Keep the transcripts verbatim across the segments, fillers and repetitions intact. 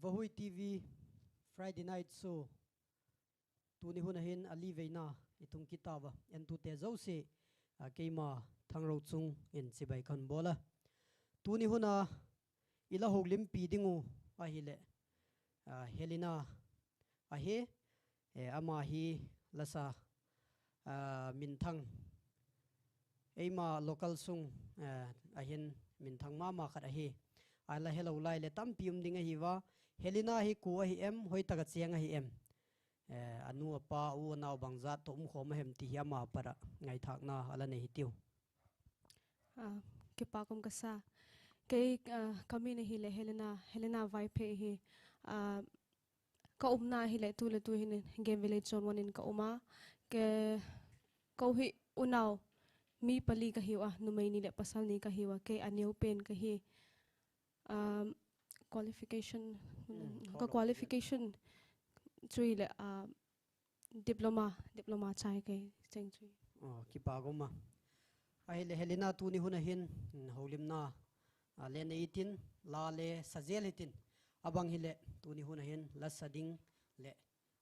Vahui TV Friday Night Show tuni hun ah hin a li veina i tung kit tau a, entute zosia, a, keima Thangro chung in chibai ka hun bawl a. Tuni hun a i la holimpi ding uh ahileh, a, Helena ahi, e, ama hi lasa, a, minthang, eima local sung, a, a hin minthang ma ma khat ahi. A la helo lai leh tampi um ding ahi a. Helena hi kua ahi em, hoi tak ah chêng ahi em? E, a nu a pa, u a nau bangzat tawh um khawm a hem ti hi ama pat ah ngaithâkna a la nei hitiu. A, kipâk um ka sa. Kei, a, ka min ahileh Helena, Helena Vaiphei hi, a, ka umna hileh tu leh tu hin Game Village Zone one in ka um a. Kei, ka u hi unau mi pali ka hiu a, numei ni leh pasal ni ka hiu a, kei a neu pen ka hi. Um, qualification, hmm, ka qualification chu hileh, uh, diploma, diploma chai kei cheng chu. Aw, kipâk um a. Ahileh Helena tuni hun ah hin, hmm, holimna, a, le nei hitin, la le sa zel hitin. A bang hileh tuni hun ah hin la sa ding leh,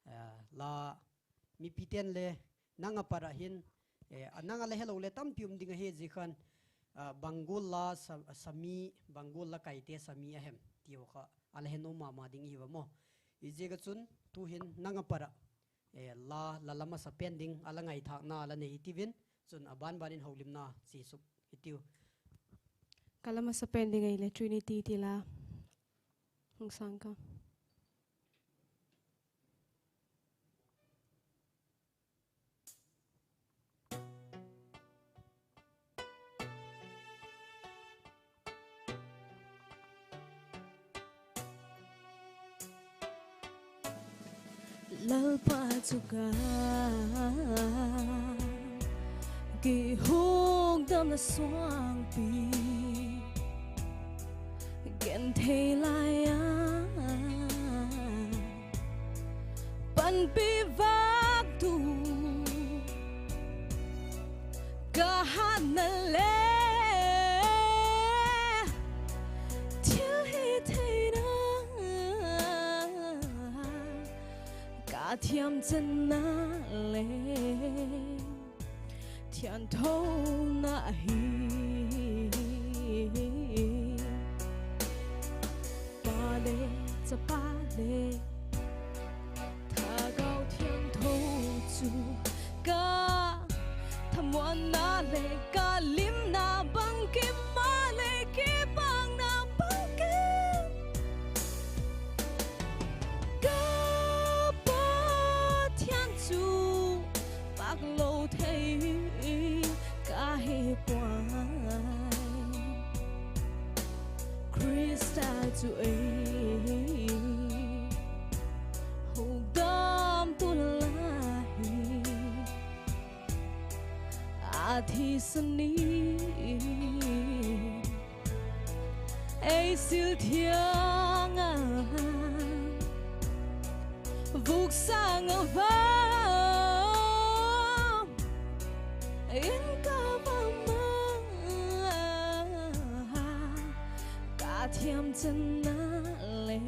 a, la mipite'n le nang a pat ah hin, e, a nang a la helo le tampi um ding ahi zia khan, a, bang gual la sa, sa mi, bang gual la kaite sa mi a hem ti haw kha a la he nuam ma ma ding hi va maw. Ziaziak ah chun tu'hin nang a pat ah, e, la, la la masa pen ding a la ngaithâkna la nei hitiu in, chun a ban ban in holimna chia suk hitiu. Ka la masa pen ding ahileh Trinity ti la hung sâng ka. Lalpa chu ka kihukdamna suangpi, genthei lai a panpi vâktu ka hatna le thilhitheina ka thiamchanna le thianthona ahi. Pa le, Chapa le Thagau Thiangtho chu ka thamuanna le ka limna bangkim, maleh kipakna bangkim, ka Pathian chu paklo thei ka hi puai. Khrista chu ei hukdamtu la hi a thisan in ei sil thiang a, vuk sâng a va in ka va ma, ka thiamchanna le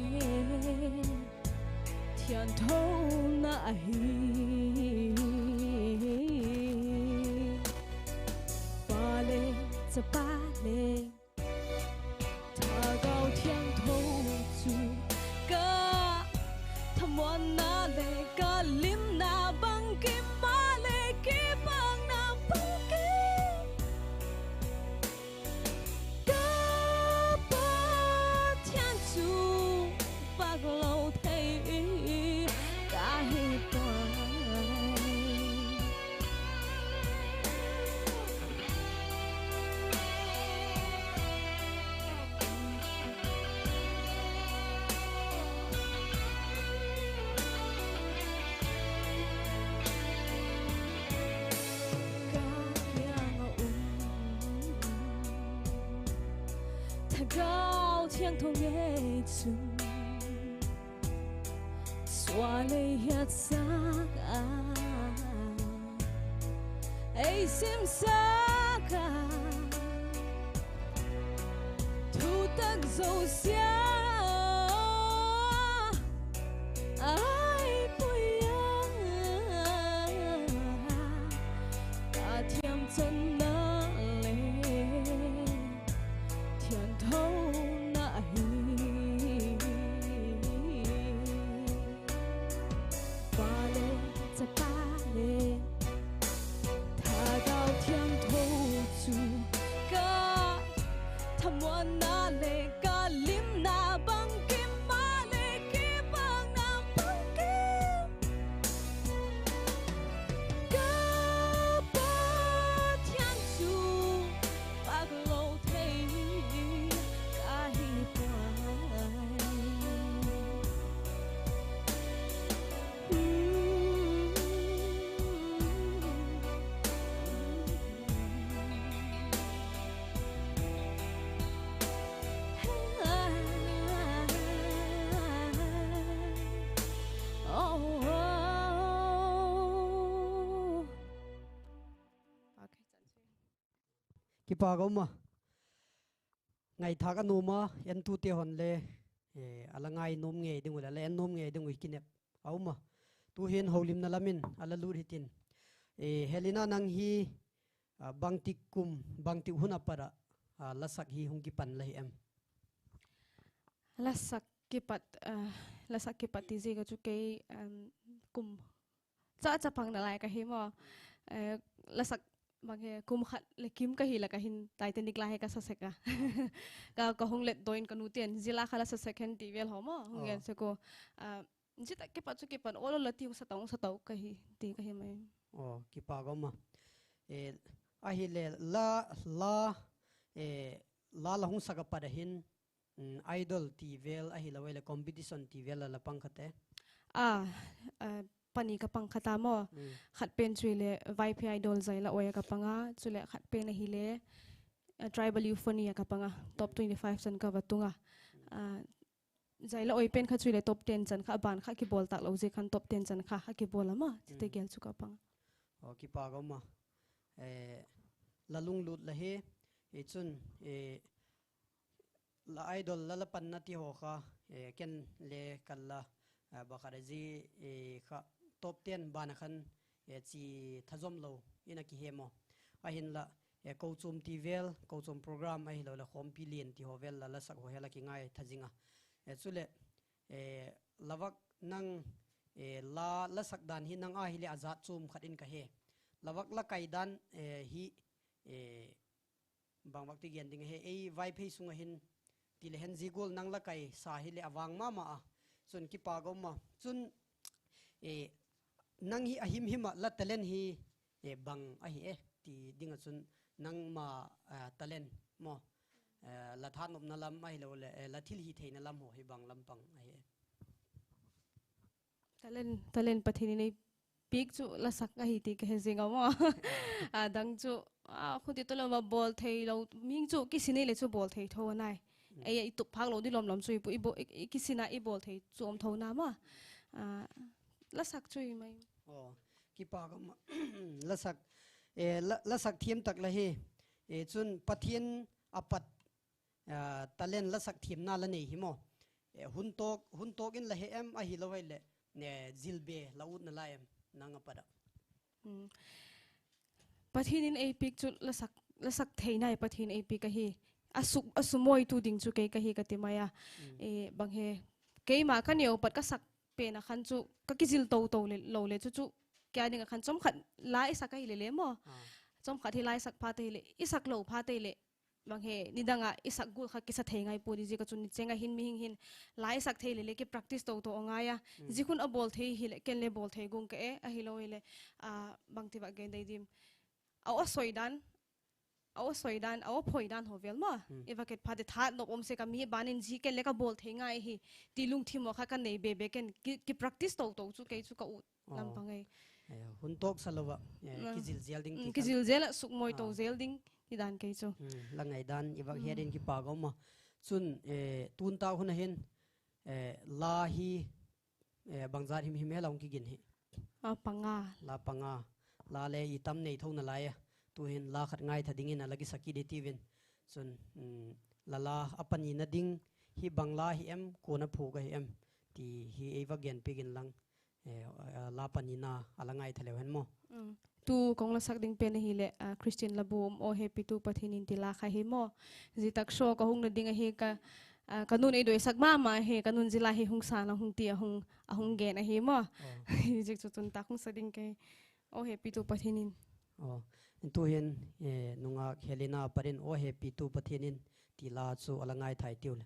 thianthona ahi. Pa le, Chapa le Thagau Thiangtho chu ka thamuanna le ka limna bangkim, maleh kipakna bangkim, ka Pathian chu paklo thei ka hi puai. Ka kiang ah um Thagau Thiangtho ngei chun sual ei hiatsak a, ei simsak a, thutak zosia Kipak a um a. Ngaithâk a nuam a, entute hon le a la ngai nuam ngei ding uh leh a la en nuam ngei ding uh hi kinep a um a. Tu'hin holimna lam in a la lût hitin, Helena, nang hi bangtik kum, bangtik hun a pat ah la sak hi hung kipan la hi em? La sak kipat, la sak kipat ti ziak a chu kei kum cha chapang nalai ka hi maw. La sak bang hi kum khat leh kim ka hi la ka hin Titanic la hi ka sa sek a. Ka hung let daw in ka nute'n zia la kha la sa sek hen ti vel haw maw hung gen sek ua. Zia tak kipat chu kipan awl awl a ti hung sa tau, hung sa tau ka hi ti ka hi mai. Aw, kipak a um a. Ahileh la, la, la la hung sak a pat a hin Idol ti vel ahilo leh competition ti vel a la pang kha te? A, pani ka pang kha ta maw. Khat pen chu hileh Vaiphei Idol zai la awi a ka pang a, chuleh khat pen ahileh Tribal Euphony a ka pang a, top twenty five chan ka va tung a. Zai la awi pen kha chu hileh top ten chan kha, a ban kha kibawl tâk lo ziak khan top ten chan kha a kibawl a maw, chite gel chu ka pang a. Aw, kipak a um a. La lunglut la hi, chun la Idol la la panna ti haw kha ken le kal la, bakhat a zia kha top ten ban a khan chi thazawm lo in a kihe maw. Ahinla kochuam ti vel, kochuam program ahilo leh khawmpi lian ti haw vel la la sak haw hi la kingaitha zing a. Chuleh la vak nang la la sak dan hi nang a hileh a zat chuam khat in ka he. La vak la kai dan hi bang vak ti gen ding ahi, ei Vaiphei sung a hin ti le hen zia gual nang la kai sa hileh a vang ma ma a. Chun kipak a um a. Chun nang hi a himhim ah la talent hi bang ahi e ti ding ah chun nangma talent maw, la thanopna lam ahilo leh la thil hi theina lam haw hi bang lam pang ahi e? Talent, talent Pathian in ei piak chu la sak ahi ti ka he zing a maw. A dang chu khuti talo ma bawl theilo, mihing chu kisin ei le chu bawl thei tho a nai. Ei a i tup phâk lo di lawm lawm chu i pu, i kisin a i bawl thei chu um tho na maw. La sak chu i mai. Kipak a um a. La sak, la sak thiam tak la hi. Chun Pathian a pat talent la sak thiamna la nei hi maw. Hun tawk, hun tawk in la he em ahilo hileh zilbe la utna lai em nang a pat ah? Pathian in ei piak chu la sak, la sak theina hi Pathian ei piak ahi. A suk, a sumawitu ding chu kei ka hi ka ti mai a. Bang he, keima ka neu pat ka sak pen a khan chu ka kizil to to le lo le chu chu, kei a ding ah khan chawmkhat la i sak ahile le maw, chawmkhat hi la i sak phat ahileh, i sak lo phat ahileh, bang he, nidang ah i sak gual kha kisa thei ngai pua di ziak a chun ni cheng a hin mihing hin la i sak thei le le ki practice to to a ngai a. Zia khun a bawl thei hileh ken le bawl thei guang ka e, ahilo hileh bangti vak gen dei dim, a aw soi dan, a aw soi dan, a aw phoi dan haw vel maw, i va et phat e, thanop um sek a, mi ban in zia ken le ka bawl thei ngai hi ti lungthim haw kha ka nei bebe ken, ki practice to to chu kei chu ka ut lam pang ei. Hun tawk sa lo ah kizil zel ding, kizil zel ah sukmawi to zel ding ti dan kei chu. La ngaidan i vak het in kipak a um a. Chun tun tak hun a hin la hi bangzat himhim he la hung kigin hi? La panga. La le i tam nei tho nalai a. Tu'hin la khat ngaitha dingin a la kisa kit i tiu in. Chun la la a panina ding hi bang la hi em, kua'n a phuak ahi em ti hi ei va gen piak inlang, la panina a la ngaitha leu hen maw. Tu ka hung la sak ding pen ahileh Christian la bu um, Aw Hepitu Pathian in ti la kha hi maw. Zia tak show ka hung na ding ahi, ka nu'n ei doisak ma ma hi, ka nu'n zia la hi hung sa in a hung ti, a hung gen ahi maw. Ziak chu tun tak hung sa ding ka hi, Aw Hepitu Pathian in. Tu'hin nungak Helena pat in Aw Hepitu Pathian in ti la chu a la ngaithai tiu le.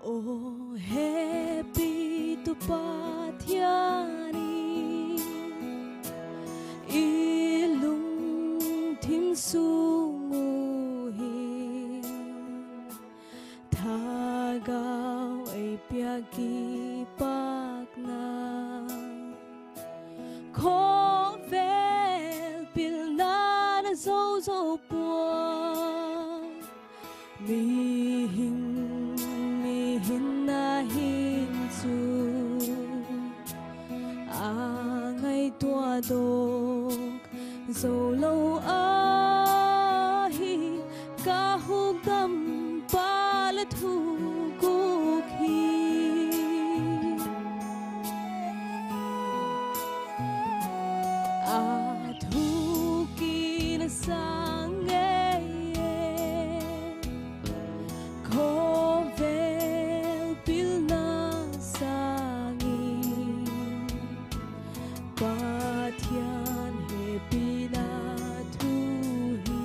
Aw Hepitu Pathian in, i lungthim sung uh hin thagau ei piak kipakna, khawvel pilna na zo zo dawk zo lo ahi, ka hukdampa la thuguk hi. A thuk in a sâng ngei e, khawvel pilna sâng in, Pathian hepina thu hi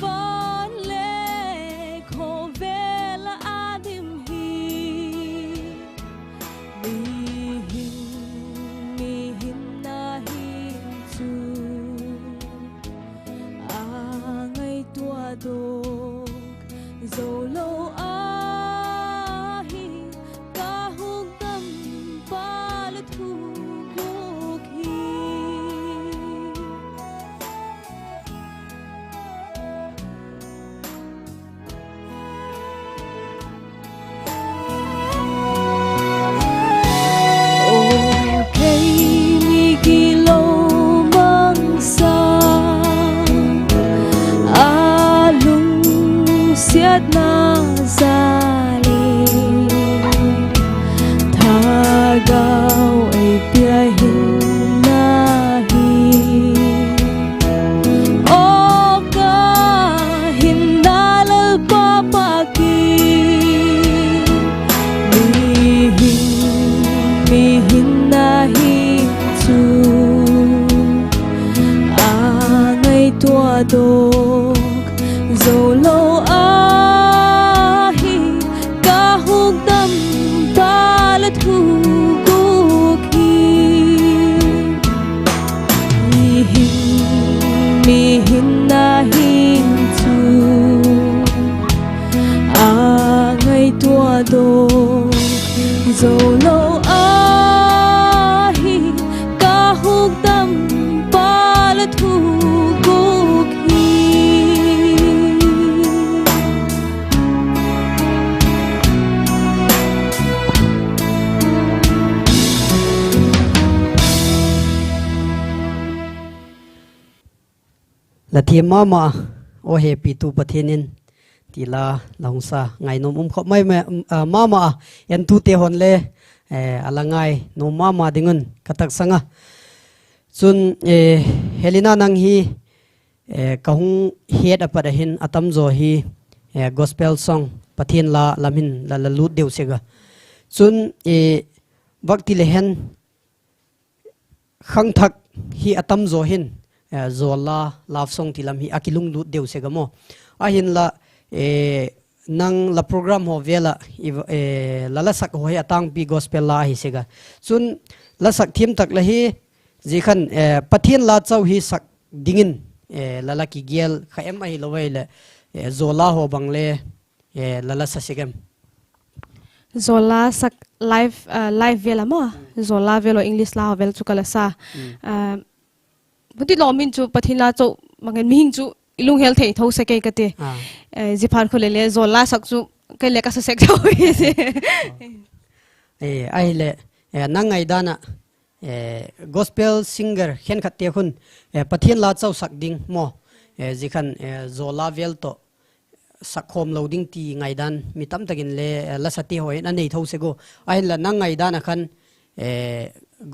van le khawvel ah a dim hi. Mihing, mihing na hin chu a ngaitua dawk zo lo ahi, ka hukdampa la thuguk hi. Aw, kei mi gilo mangsa a lungsiatna za le, thagau ei pia hinna hi. Aw ka hinna Lalpa, pâk in, mihing, mihing na hin chu a ngaitua dawk zo lo ahi, ka hukdampa la thuguk hi. Mihing, mihing na hin chu a ngaitua dawk zo lo ahi, ka hukdampa la thuguk hi. La thiam ma ma a, aw hepitu Pathian in, ti la la hung sa ngainuam um khop mai ma ma a, entute hon le a la ngai nuam ma ma ding un ka taksang a. Chun, Helena, nang hi ka hung het a pat a hin a tamzaw hi gospel song, Pathian la lam hin la la lût deu sek a. Chun, vak ti le hen, khangthak hi a tamzaw hin zawlla, love song ti lam hi a kilunglut deu sek a maw. Ahinla, nang la program haw vel ah la la sak haw hi a tângpi gospel la ahi sek a. Chun, la sak thiam tak la hi, zia khan Pathian la chau hi sak dingin la la kigel kha em, ahilo ahileh zawlla haw bang le la la sa sek em? Zawlla sak live, live vel a maw, zawlla vel haw, English la haw vel chu ka la sa. Huti lawm in chu Pathian la chau bang hen mihing chu i lunghel thei tho sek ei ka ti. Zia phat khu le le zawlla sak chu kei le ka sa sek tho hi. Ahileh, nang ngaidan ah, gospel singer khenkhatte khun Pathian la chau sak ding maw, zia khan zawlla vel tawh sak khawm lo ding ti ngaidan mi tamtak in le la sate haw hin a nei tho sek u. Ahinla nang ngaidan ah khan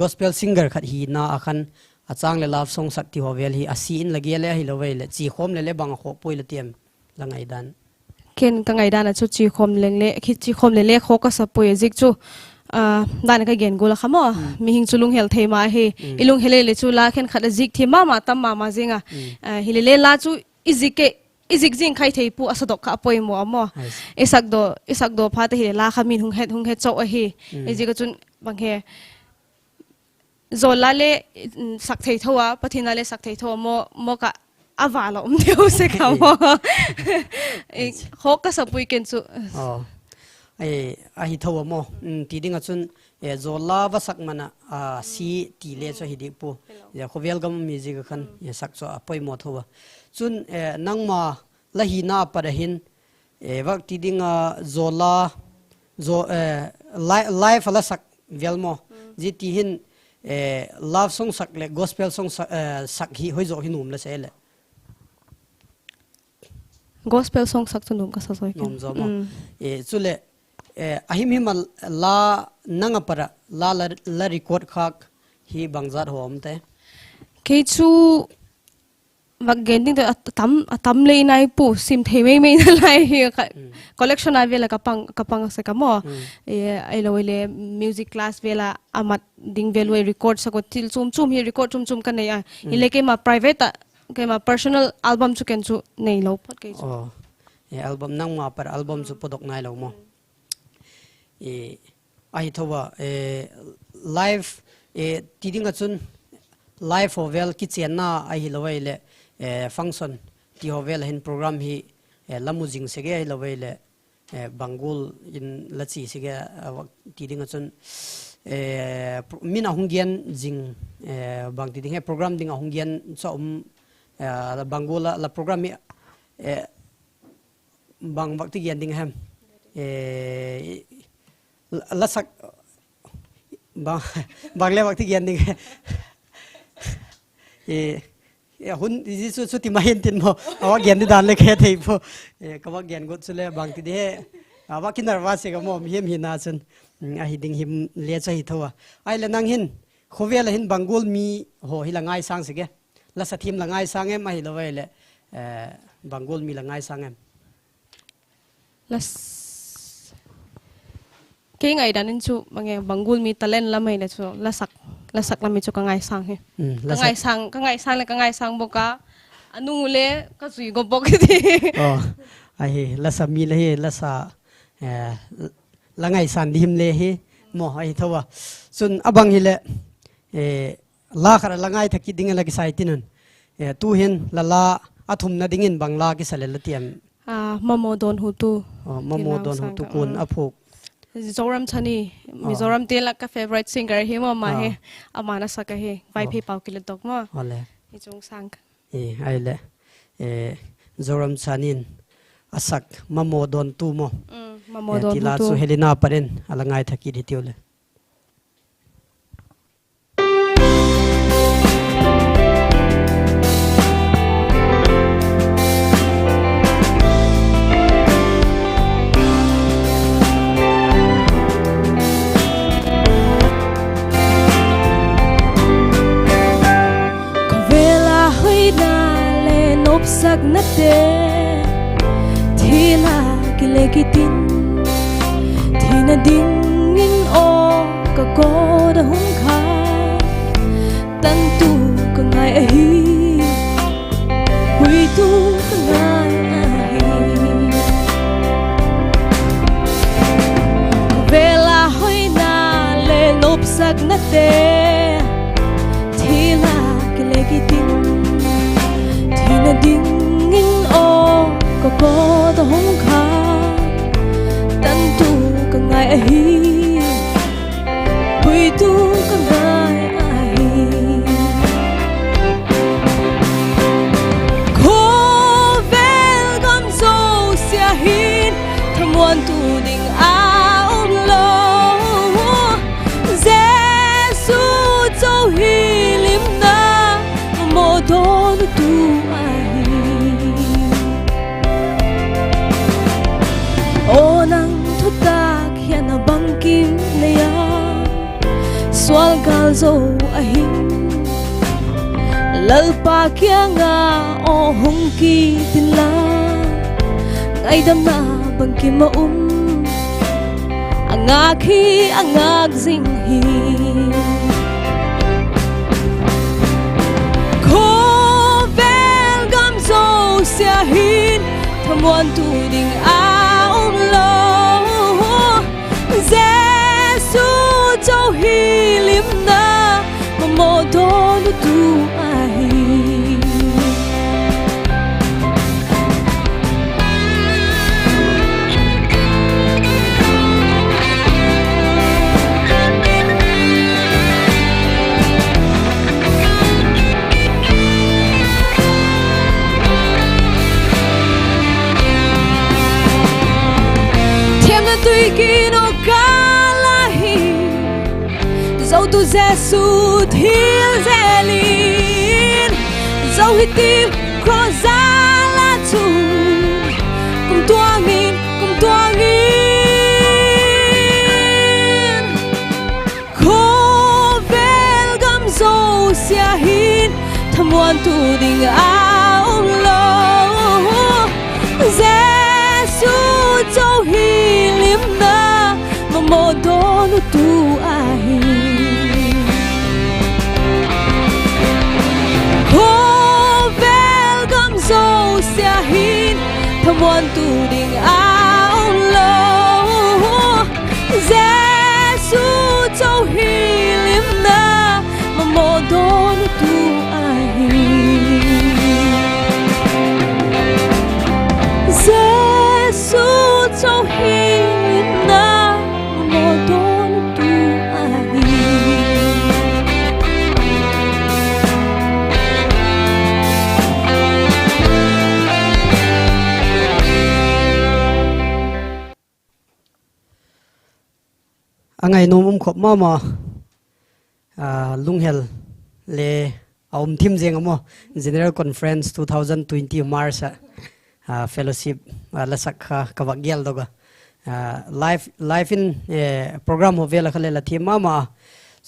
gospel singer khat hina ah khan a châng leh love song sak ti haw vel hi a si in la gel e, ahilo ahileh chia khawm le le bang a khawk puai la ti em, la ngaidan? Ken ka ngaidan ah chu chia khawm leng le, chia khawm le le khawk ka sa puai a, zik chu dan ka gen gual a kha maw, mihing chu lunghel thei ma hi. I lunghel le le chu la khenkhat a zik thiam ma ma tam ma ma zing a. Hile le la chu i zik zing khai thei pua, a sadok kha a poimaw a maw. I sakdaw, i sakdaw phat ahile la kha min hung het, hung het chau ahi. Ziak a chun bang he zawlla le sak thei tho a, Pathian la le sak thei tho a maw, maw ka a va la um deu sek a maw. Khawk ka sa puai ken chu. Ahi tho a maw, ti ding ah chun zawlla va sak man ah a si ti le chu ahi dik pua. Khawvel gam mi zik a khan sak chu a poimaw tho a. Chun, nangma la hina a pat a hin, vak ti ding a zawlla, live a la sak vel maw, zia ti hin love song sak leh gospel song sak hi hoi zaw hi nuam la se leh? Gospel song sak chu nuam ka sa zaw. Chuleh, a him him a la nang a pat ah la record khâk hi bangzat haw um te? Kei chu vak gen ding a tam le nai pua, sim thei mei mei nalai hi. Collection a vel a ka pang sek a maw. Ahilo le music class vel a a mat ding vel uai record sak u, thil chuam chuam hi record chuam chuam ka nei a. Hile keima private ah, keima personal album chu ken chu neilo phot kei chu. Album, nangma pat album chu pawtdok nailo maw. Ahi tho a, live ti ding ah chun, live haw vel kichênna ahilo ahileh function ti haw vel ah hin program hi la mu zing sek e, ahilo ahileh bang gual in la chia sek e, ti ding ah chun, min a hung gen zing, bangti ding he program ding a hung gen cha um, bang gual a la program hi, bang vak ti gen ding hem, la sak, bang le vak ti gen ding he, hun, zia chu chuti mai intin maw, a vak gen di dan le ka he thei pua. Ka vak gen gut chule bangti di he, a vak ki nervous sek a maw, mihing hina chun. Ahi ding him le chu ahi tho a. Ahileh nang hin khawvel ah hin bang gual mi haw hi la ngaisâng sek e? La sa thiam la ngaisâng em, ahilo ahileh bang gual mi la ngaisâng em? Kei ngaidan in chu bang gual mi talent lam ahile chu, la sak lam hi chu ka ngaisâng hi. Ka ngaisâng leh ka ngaisâng bawk a, a nung u le ka zui gawp bawk hi ti. Ahi, la sa mi le hi, la sa, la ngaisâng di him le hi maw, ahi tho a. Chun a bang hileh, la khat a la ngaitha kit ding a la kisai tin un, tu'hin la la a thumna dingin bang la kisa le la tiam? Mamaw dawnhutu. Mamaw dawnhutu kuan a phuak? Zoramchhani. Mizoramte lak ka favourite singer hi maw ama hi. Ama'n a sak ahi, Vaiphei pau kilatdok maw. Ahileh, Zoramchhani'n a sak Mamaw dawnhutu maw, ti la chu Helena pat in a la ngaitha kit hitiu le. Khawvel a hoina le nopsaknate, thina kile kitin, thina dingin aw ka kawt a hung kha, tantu ka ngai ahi, puitu ka ngai ahi. Khawvel a hoina le nopsaknate, thina kile kitin, thina dingin aw ka kawt a hung kha, tantu ka ngai ahi, puitu ka ngai ahi. Khawvel gam zosia hin thamuantu ding a um lo, Jesu chu hilimna mawdawntu ahi. Aw nang thutak hian a bangkim nei a, sual gâl zo a hin, Lalpa kiang ah aw hung kit inla, ngaidamna bangkim a um, a ngâk hi a ngâk zing hi. Khawvel gam zosia hin thamuantu ding a um lo, Jesu chu hilimna mawdawntu ahi. Thiamna tui kin aw kâl ah hin, zotu Jesu thil zel in, zo hitiu cross jal ah chun, kumtuang in, kumtuang in. Khawvel gam zosia hin thamuantu ding a um lo. Jesu cho hi limna mamawdawn uh tu ahi. Khawvel gam zosia hin thamuantu ding a um lo. Jesu cho hi limna mamawdawn uh tu ahi. Jesu cho hi limna mamawdawn uh tu ahi. A ngainuam um khop ma ma, lunghel le a um thim zing a maw, General Conference two thousand twenty March ah, fellowship, la sak kha ka vak geldok a, live in, program haw vel a kha le la thiam ma ma a,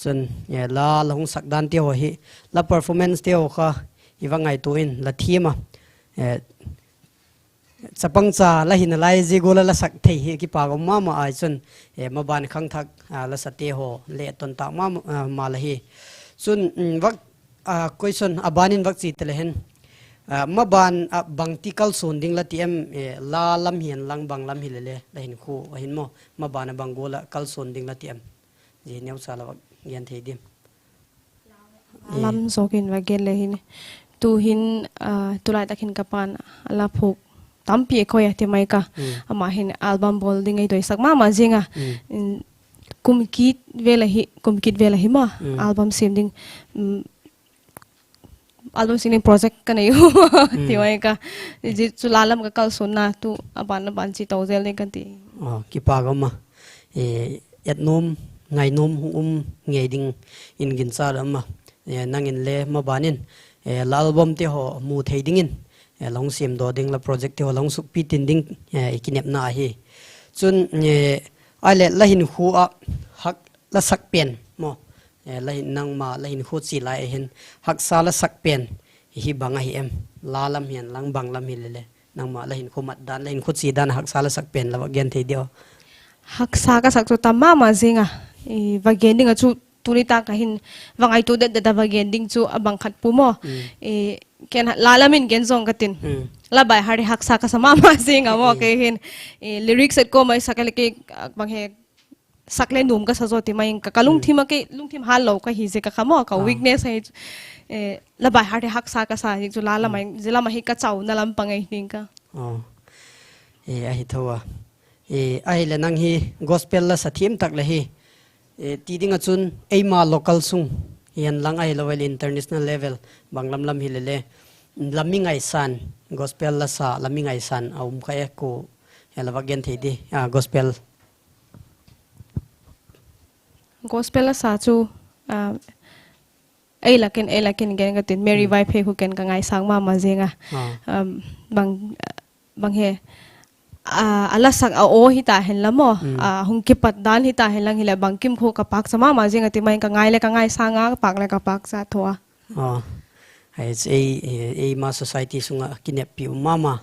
chun la la hung sak dante haw hi, la performancete haw kha i va ngaitua in la thiam a, chapang cha la hi nalai zia gual ah la sak thei hi kipâk um ma ma ahi chun, maban khangthak, la sate haw le ton tâk ma ma la hi. Chun, question a ban in vak chi ta le hin, maban ah bangti kalsuan ding la ti em, la lam hi'n lang bang lam hile le la hinkhua a hin maw, maban ah bang gual ah kalsuan ding la ti em, zia neucha la vak gen thei diam? Lam zawk in va gen le hin, tu'hin, tulai tak hin ka pa'n a la phuak tampi a koi a ti mai ka, ama hin album bawl ding ei doisak ma ma zing a, kum kit vel ahi, kum kit vel ahi maw, album siam ding, album siam ding project ka nei u ti mai ka, zia chu la lam ka kalsuanna tu a ban a ban chi to zel ding ka ti. Kipâk um a, et nuam, ngainuam hung um ngei ding in gingcha um a, nang in le maban in la albumte haw mu thei dingin, la hung siamdaw ding, la projectte haw la hung sukpi tin ding i kinepna ahi. Chun, ahileh la hinkhua ah hak la sak pen maw, nangma la hinkhua chia lai a hin haksa la sak pen hi bang ahi em? La lam hi'n lang bang lam hile le, nangma la hinkhua mat dan, la hinkhua chia dan a haksa la sak pen la vak gen thei diam? Haksa ka sak chu tam ma ma zing a, va gen ding ah chu tuni tak ah hin va ngaitua det det a va gen ding chu a bang khat pua maw, ken la lam in gen zawng ka tin, la by heart hi haksa ka sa ma ma zing a maw, kei hin lyrics et kawm a i sak le kei bang he sak le nuam ka sa zaw ti mai in ka, ka lungthim a kei lungthim hâllo ka hi ziak a kha maw, ka weakness ahi. La by heart hi haksa ka sa hi chu, zia lam ahi ka chauna lam pang ahi ding ka. Ahi tho a, ahileh nang hi gospel la sa thiam tak le hi, ti ding ah chun eima local sung hi'n lang ahilo le international level bang lam lam hile le, la mi ngaisan, gospel la sa la mi ngaisan a um kha e, kua, la vak gen thei di, gospel Gospel la sa chu, ei lak in, ei lak in gen ka tin, Mary Vaiphei khu ken ka ngaisâng ma ma zing a. Bang, bang he, a la sak a aw hita hen la maw, hung kipat dan hita hen lang hileh bangkim khu ka pâkcha ma ma zing a ti mai in ka ngai le ka ngaisâng a, ka pâk le ka pâkcha tho a. Ei, eima society sung ah kineppi um ma ma,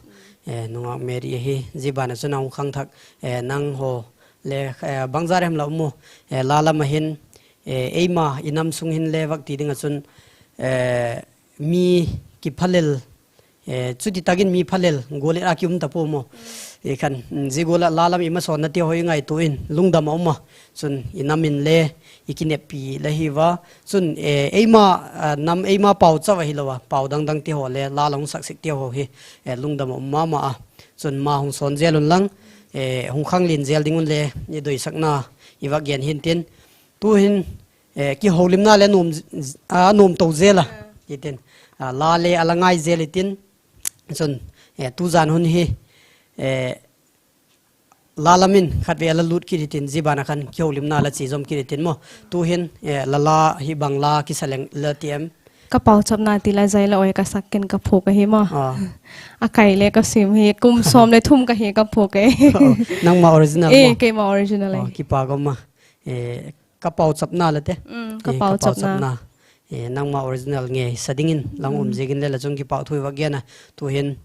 nungak Mary ahi, zia ban ah chun a hung khangthak, nanghaw le, bangza rem la um u, la lam ah hin, eima i nam sung hin le vak ti ding ah chun, mi kiphalel, chuti tak in mi phalel gual in a ki um ta pua maw. Khan, zia gual ah la lam i masawnna ti haw i ngaitua in lungdam a um a. Chun i nam in le i kineppi la hi ua. Chun, eima, nam eima pau chau ahilo a, pau dang dang ti haw le la la hung sak sek ti haw hi, lungdam a um ma ma a. Chun ma hung sawn zel un lang, hung khanglen zel ding un le i doisakna i vak gen hintin. Tu'hin, kiholimna le nuam, a nuam to zel a, hitin, la le a la ngai zel hitin. Chun, tuzan hun hi, La lam in khatvei la lut kit hitin, zia ban ah khan kihoulimna la chia zom kit hitin maw. Tu'hin, la la hi bang la kisa leng la ti em? Ka Pauchapna ti la zai la oi ka sak ken ka phuak ahi maw. A kai le ka sim hi kum sawm le thum ka hi ka phuak e. Nangma original maw? Keima original e. Kipak um a. Ka Pauchapna la te. Ka Pauchapna. Nangma original ngei sa dingin la hung um ziakin le la chung kipakthu i va gen a. Tu'hin,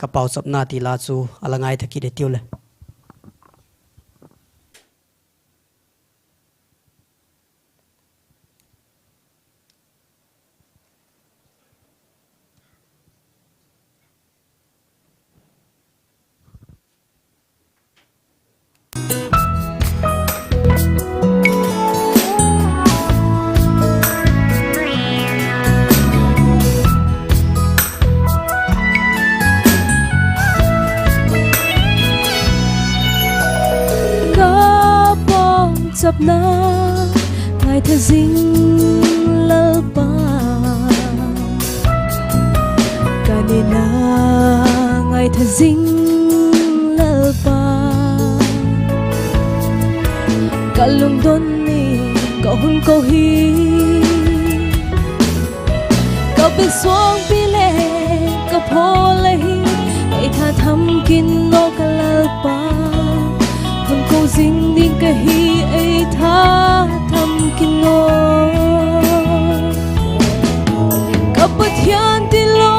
Ka Pauchapna ti la chu a la ngaitha kit hitiu le. Ka pauchapna ngaitha zing Lalpa, ka nina ngaitha zing Lalpa, ka lungdon in ka hun ko hi. Ka bisuangpi le ka phaw le hi ei tha tham kin aw ka Lalpa, hun ko zing ding ka hi ei tha tham kin aw. Ka Pathian tilo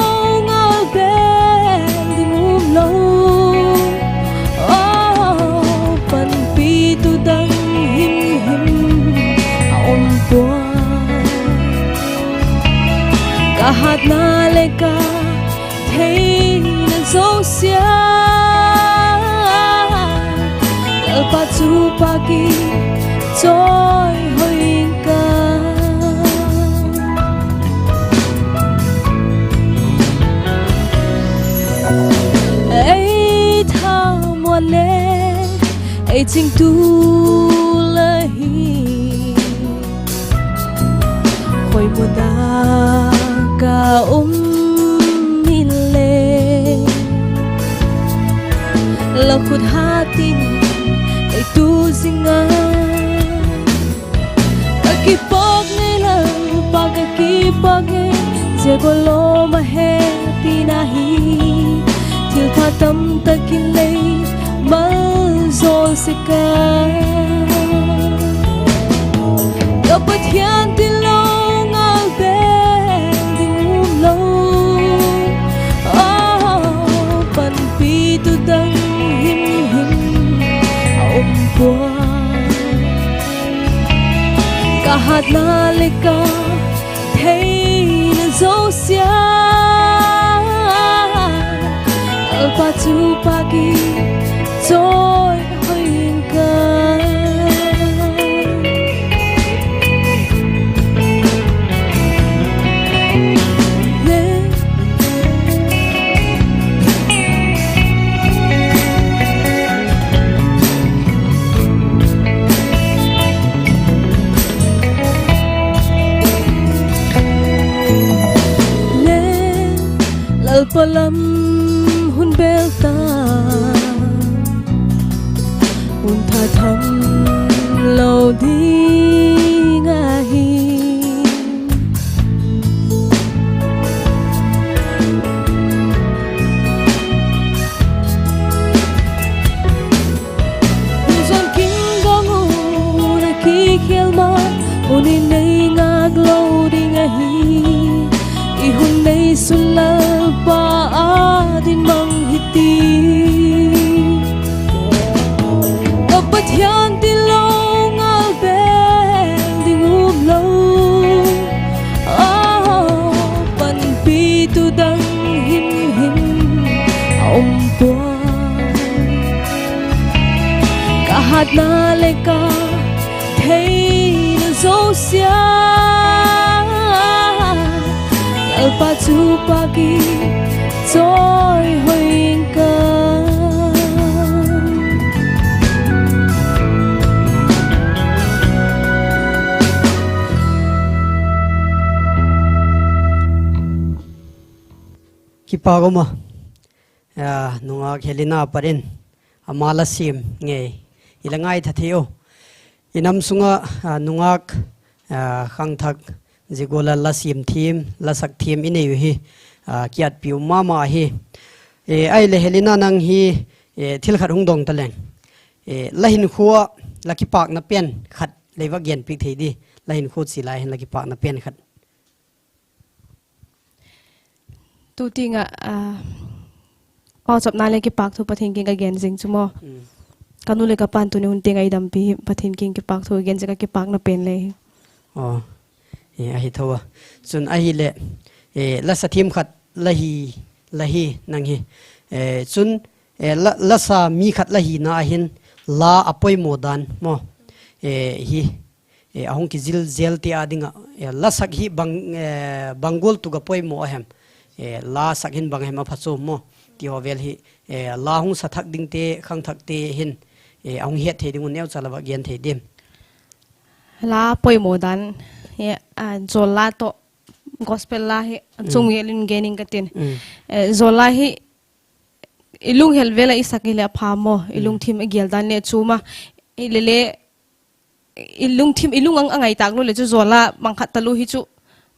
ngal bel ding umlo, aw, panpitu dang himhim a um puai. Ka hatna leh ka theina zosia Lalpa chu pâk in chawihoi ing ka. Ei thamuan le ei chingtu la hi, khoi mun a ka um inle, la khut hat in ei tu zing a. Ka kipak ngei Lalpa, ka kipak ngei, zia gual lawm a hepina hi thilpha tamtak in lei malzawl sek a. Ka Pathian tilo ngal bel ding umlo, aw, panpitu dang himhim a um puai. Ka hatna leh ka theina zosia Lalpa chu pâk in chawihoi ing ka. Le Lalpa lam hun bel ta, hun tha tham lo ding ahi. Hun zon kin dong un a kikhel ma, hun in ei ngak lo ding ahi. I hun neisun Lalpa â din mang hitiu. Ka Pathian tilo ngal bel ding umlo, aw, panpitu dang himhim a um puai. Ka hatna leh ka theina zosia Lalpa chu pâk in chawihoi ing ka. Kipak um a, nungak Helena pat in ama la siam ngei i la ngaitha thei u. I nam sung ah, a, nungak, a, khangthak, zia gual ah la siam thiam, la sak thiam i nei u hi, a, kiatpi um ma ma ahi. E, ahileh Helena nang hi, e, thil khat hung dong ta leng. E, la hinkhua ah la kipâkna pen khat lei va genpiak thei di, la hinkhua chia lai hin la kipâkna pen khat. Tu tiang ah, a, pauchapna leh kipâkthu Pathian kiang ka gen zing chu maw. Ka nu leh ka pa'n tuni hun tiang ah ei dampi hi Pathian kiang kipâkthu gen zing ka kipâkna pen le hi. Ahi tho a. Chun ahileh, e, la sa thiam khat la hi, la hi nang hi. E, chun, e, la, la sa mi khat la hina ah hin la a poimaw dan maw. E, hi, e, a hung kizil zel te â ding ah, e, la sak hi bang, e, bang gual tuk a poimaw a hem. E, la sak hin bang hem a pha chu maw. Ti haw vel hi, e, la hung sa thak dingte, khangthakte hin, e, a hung het thei ding un neucha la va gen thei diam? La poimaw dan, e, a, zawl la tawh gospel la hi a chung vel in gen ing ka tin. E, zawl la hi i lunghel vel ah i sak hileh a pha maw, i lungthim a gel dan le chuam a, i le le, i lungthim, i lung a ngai tâk lo leh chu zawl la bang khat talu hi chu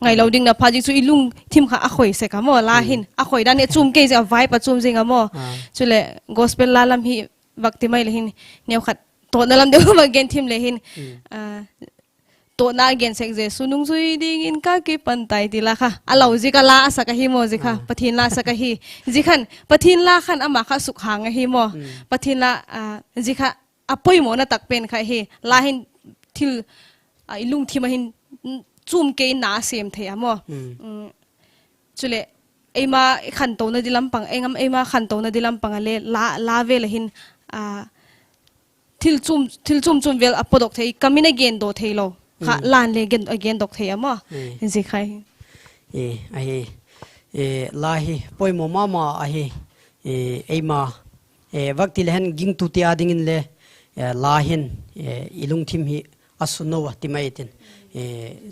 ngailo ding na pha zing chu i lungthim kha a khoi sek a maw, la hin a khoi dan le chuam kei zing a, vibe a chuam zing a maw. Chuleh gospel la lam hi vak ti mai le hin, neukhat tawtna lam deu va gen thim le hin, a, tawtna a gen sek, Jesu nungzui dingin ka kipan tai ti la kha a lo ziak a la a sak ahi maw, zia kha Pathian la sak ahi. Zia khan Pathian la khan ama kha sukhang ahi maw. Pathian la, a, zia kha a poimawna tak pen kha hi. La hin thil, a, i lungthim ah hin chuam kei na a sêm thei a maw. Chuleh eima khantona di lam pang, ei ngam eima khantona di lam pang a le la, la vel ah hin, a, thil chuam, thil chuam chuam vel a pawdok thei, kam in a gendaw theilo kha, la'n le gen, a gendok thei a maw. Zia kha hi. E, ahi, e, la hi poimaw ma ma ahi, e, eima, e, vak ti le hen gingtute â dingin le, e, la hin, e, i lungthim hi a suno a ti mai tin, e,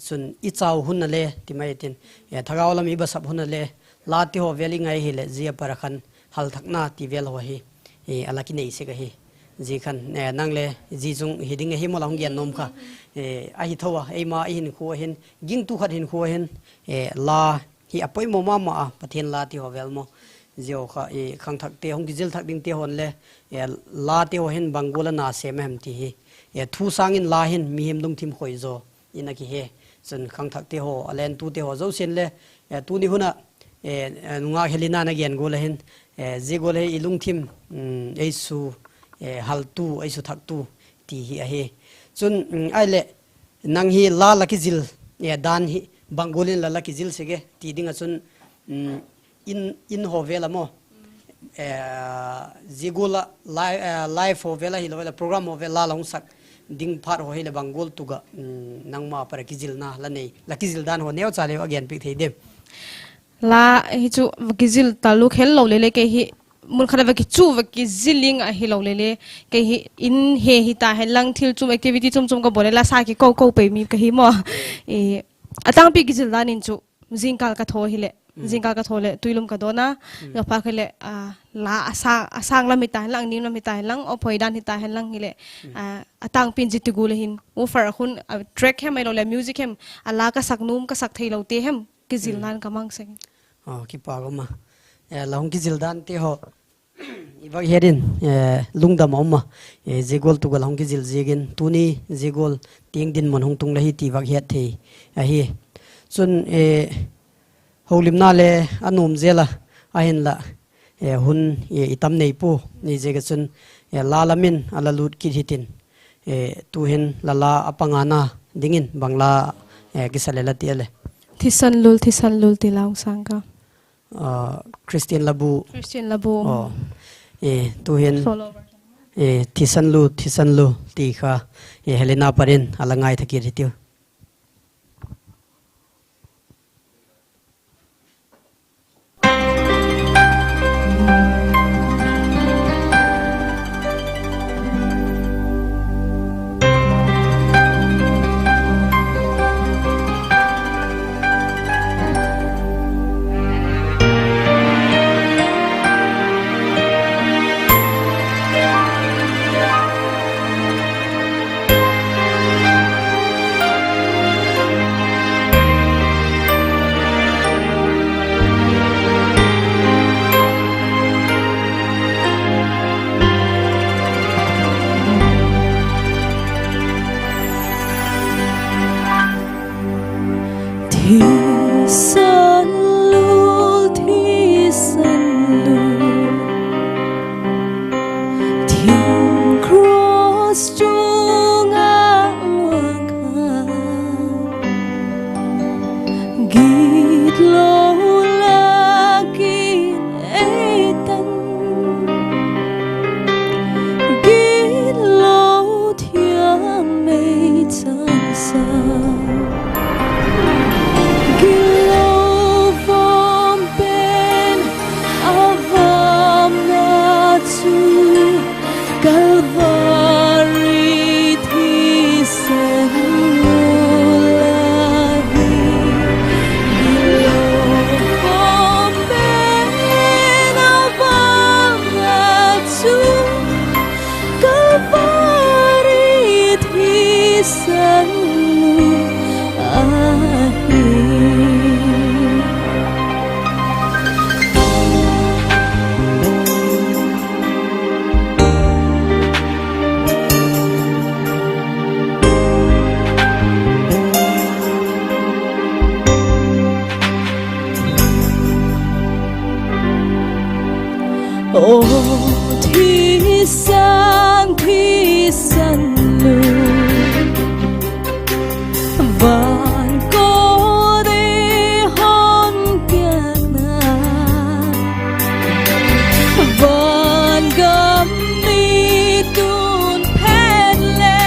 chun i chau hun a le ti mai tin, e, thagau lam i basap hun a le, late haw vel i ngai hileh zia para khan halthakna ti vel haw hi, e, a la kinei sek ahi. Zia khan, e, nang le zia chung hi ding ahi maw la hung gen nuam kha. E, ahi tho a, eima i hinkhua hin, gingtu khat hinkhua hin, e, la hi a poimaw ma ma a, Pathian la ti haw vel maw. Zia kha, e, khangthakte hung kizil thak dingte haw'n le, e, late haw hin bang gual a na sêm a hem ti hi, e, thu sâng in la hin mihing lungthim khoi zaw in a kihe. Chun khangthakte haw, a lentute haw zosia'n le, e, tuni hun ah, e, e, nungak Helena na gen gual a hin, e, zia gual hi i lungthim, um, ei su, e, haltu, ei su thaktu ti hi ahi. Chun, um, ahileh nang hi la la kizil, e, dan hi bang gual in la la kizil sek e ti ding ah chun, um, in, in haw vel a maw, e, zia gual ah li-, e, live haw vel ahilo leh program haw vel la la hung sak ding phat haw hileh bang gual tuk ah, um, nangma para kizilna la nei, la kizil dan haw neucha le a genpiak thei diam? La hi chu va kizil talu khel lo le le kei hi mun khat a va kichu va kizil ing ahilo le le, kei hi in he hita hen lang thil chuam activity chuam chuam ka bawl le la sa kiko ko pei mi ka hi maw. E, a tângpi kizil dan in chu zingkâl ka thaw hileh, zingkâl ka thaw leh Tuilum ka dawn a, ka phâk hileh, a, la a sâng, a sâng lam hita hen lang, nim lam hita hen lang, a phoi dan hita hen lang hileh, a, a tângpi'n zia ti gual a hin woofer a khun, a, track hem ahilo leh music hem, a la ka sak nuam ka sak theilote hem kizilna'n ka mang sek. Aw, kipâk um a. E, la hung kizil dante haw i vak het in, e, lungdam a um a. E, zia gual tuk ah la hung kizil ziakin tuni zia gual tiang dinmun hung tung la hi ti vak het thei ahi. Chun, e, holimna le a nuam zel a, ahinla, e, hun, e, i tam nei pua, ziaziak a chun, e, la lam in a la lût kit hitin, e, tu'hin la la a pangana dingin bang la, e, kisa le la ti a le? Thisan Lul, Thisan Lul ti la hung sâng ka. A, Christian Labu. Christian Labu. Aw, e, tu'hin, e, Thisan Lu, Thisan Lu ti kha, e, Helena par in a la ngaitha kit hitiu. Kalvari thisan nu la hi, i lo khawm pen a vang a chu, Kalvari thisan nu ahi. Aw thisan, thisan nu, van kawt ei hon piakna, van gam mi tun phet le,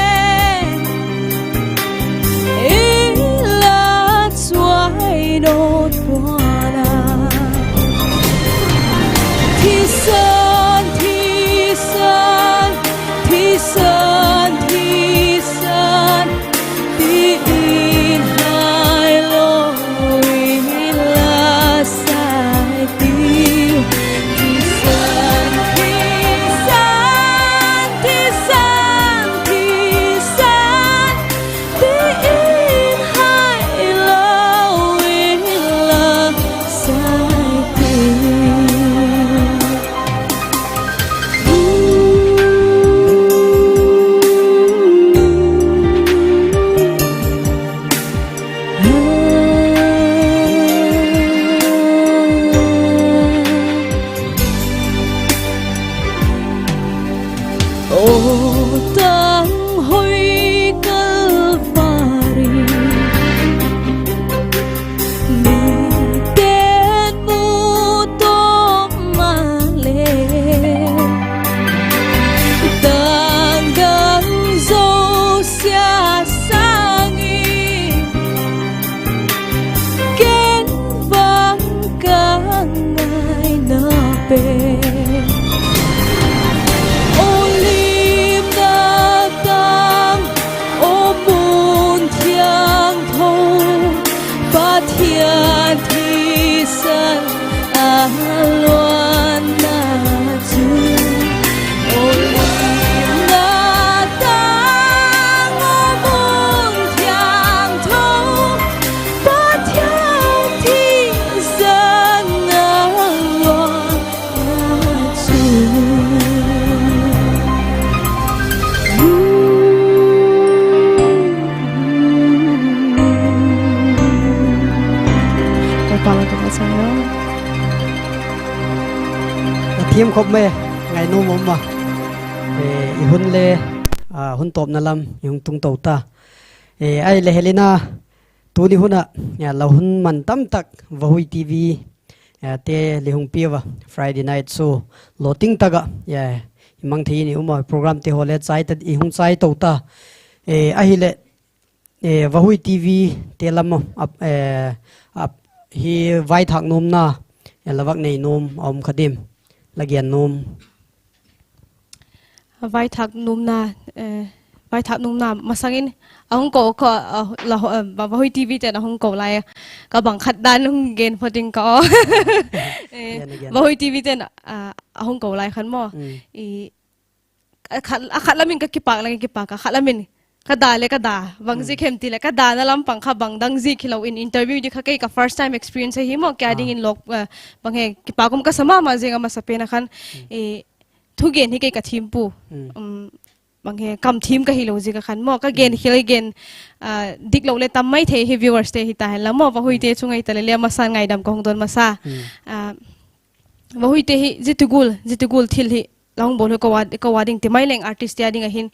i la chuai nawt pua'n a. Thisan, thisan, thisan, thisan, ti in hai lo, i la sai ti. Thisan, thisan, thisan, thisan, ti in hai lo, i la sai ti. Aw tang hoi Kalvari, mite'n mu tawm maleh, tang dang zosia sâng in, ken vang ka ngaina pen, aw limna tang, aw mun thiangtho, Pathian thisan a luanna chu, aw limna tang, aw mun thiangtho, Pathian thisan a luanna chu. Lalpa la ka ma chang a, a thiam khop mai, ngainuam um a. I hun le, a hun tawpna lam i hung tung to ta. Ahileh Helena, tuni hun ah la hun man tam tak Vahui TV te le hung piau a, Friday night show lawting tak ah i mang thei in i um a, programte haw le i hung chai to ta. Ahileh Vahui TV te lam a hi vaithâk nuamna la vak nei nuam a um kha diam, la gen nuam? Vaithâk nuamna, vaithâk nuamna masang in a hung ko, Vahui TV te'n a hung ko lai, ka bang khat dan hung gen phot ing ka aw. Vahui TV te'n a hung ko lai khan maw, a khat lam in ka kipâk lang, kipâk a, khat lam in ka da leh ka da, bang ziak hem ti leh ka dana lam pang kha bang dang ziak hilo in interview di kha kei ka first time experience ahi maw, kei â dingin lawk, bang he kipâk um ka sa ma ma zing a, masapen a khan thugen hi kei ka thiam pua, bang he kam thiam ka hilo ziak a khan maw, ka gen khel gen diklo leh tam mai thei hi viewers te hi ta hen la maw, Vahuite chung ahi ta leh le a masan ngaidam ka hung don masa. Vahuite hi zia ti gual, zia ti gual thil hi la hung bawl hi ko â ding ti mai leng artist te â ding a hin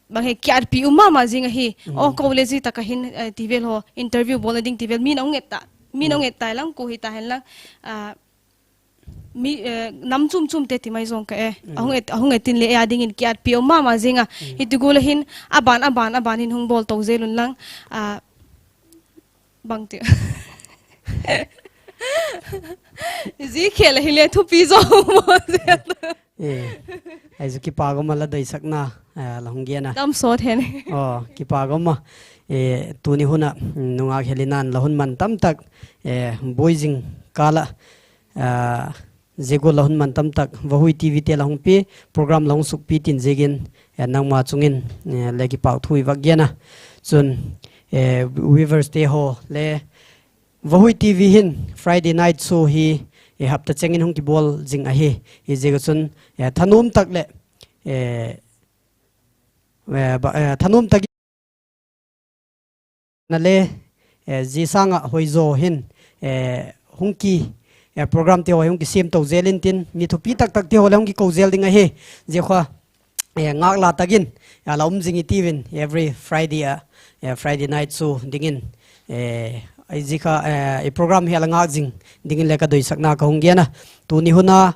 bang he kiatpi um ma ma zing ahi. Aw ko le zia tak a hin ti vel haw interview bawlna ding ti vel mi'n a hung et tai lang, kua hi ta hen lang, nam chuam chuamte ti mai zawng ka e, a hung et in leh ei â dingin kiatpi um ma ma zing a. Hi ti gual a hin a ban a ban a ban hin hung bawl to zel un lang, bangti, zia khel ahile thupi zaw maw zel. Ahi chu kipak um a la doisakna la hung gen a. Kipak um a, tuni hun ah nungâk Helina'n la hun man tamtak, buai zing kâl ah, zia gual la hun man tamtak Vahui TVte la hung pia, program la hung sukpi tin ziakin, nangma chung in le kipak thu i vak gen a. Chun, viewerste haw le, Vahui TV hin Friday night show hi hapta cheng in hung kibawl zing ahi. Hiziak ah chun thanuam tak leh thanuam tak in le, zia sâng ah hoi zaw hin hung ki, programte haw hi hung kisiam to zel intin, mi thupi tak takte haw le hung kiko zel ding ahi. Zia kha ngâk la tak in la um zing i tiu in, every Friday ah, Friday night show dingin, zia kha, i program hi a la ngâk zing dingin le ka doisakna ka hung gen a. Tuni hun a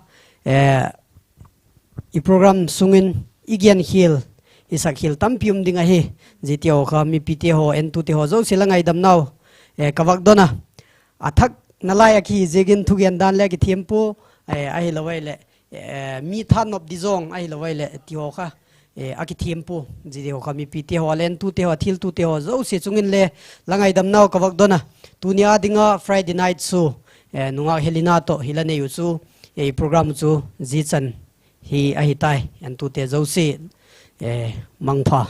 i program sung in i genkhial, i sakkhial tampi um ding ahi. Ziate haw kha mipite haw, entute haw zosia la ngaidamnau ka vak don a. A thak nalai a kihi ziakin thugen dan le a kithiam pua, ahilo ai leh mi thanop di zawng ahilo ai leh ti haw kha a kithiam pua. Ziate haw kha mipite haw, a la entute haw, a thiltute haw zosia chung in le la ngaidamnau ka vak don a. Tuni â ding a Friday night show, nungâk Helina tawh hi la nei uh chu, i program chu zia chan hi ahi tai. Entute zosia, mangpha.